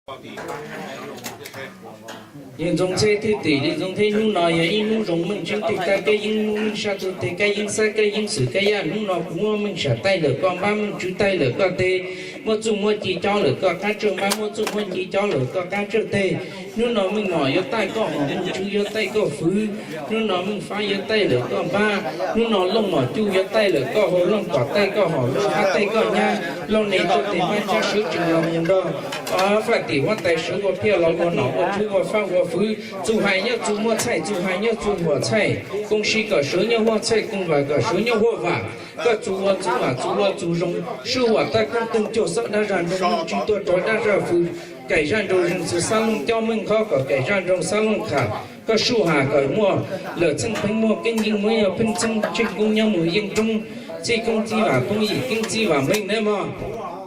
Yawg Ntxoov Ntxheb thwj tim, Yawg Ntxoov Ntxheb, hnub no yog ib hnub zoo meej tseeb twg tab kab yeeb, hnub meej sab tug teg kab yeeb xab kab yeeb xwm kab yaj. Hnub no kuv muaj meej sam taij lawm koj npab, meej tswv taij lawm koj teg, muaj txuj muaj ci cob lawm koj qab tsawj npab, muaj txuj muaj ci cob lawm koj qab tsawj teg. Hnub no meej mom yuav taij koj hom, meej tswv yuav taij koj fwv. Hnub no meej fab yuav taij lawm koj npab. Hnub no looj mom cuj yuav taij lawm koj hau, looj tom taij koj hom, looj fab taij koj nyab. Lauj, nej tuaj tes mab tsab sawv tsees los mus nrog faj tim huab tais sawv ua phiaj los ua nom ua tswv ua fab ua fwv. Txuj hais nyob txuj muaj txhaij, txuj hais nyob txuj huam txhaij. Koom sij kom sawv nyob huaj txhaij, koom vam kom sawv nyob huaj vam. Koj txuj ua txuj vam txuj ua txuj zoo, sub huam tab koob toog cuag xob dab zaj nroo, tswv tuaj rov dab zaj fwv. Kaim zaj nroo zeeg txwv xab looj cob, meej khob kom kaim zaj nroo xab looj kham. Koj sub has kom muaj lawm txheej pheej muaj keeb yeej muab yog pheej txheej tsheej koob nyob mus yeej roob. Txij koob txij vam poob yim keeb txij vam meej nawb mog.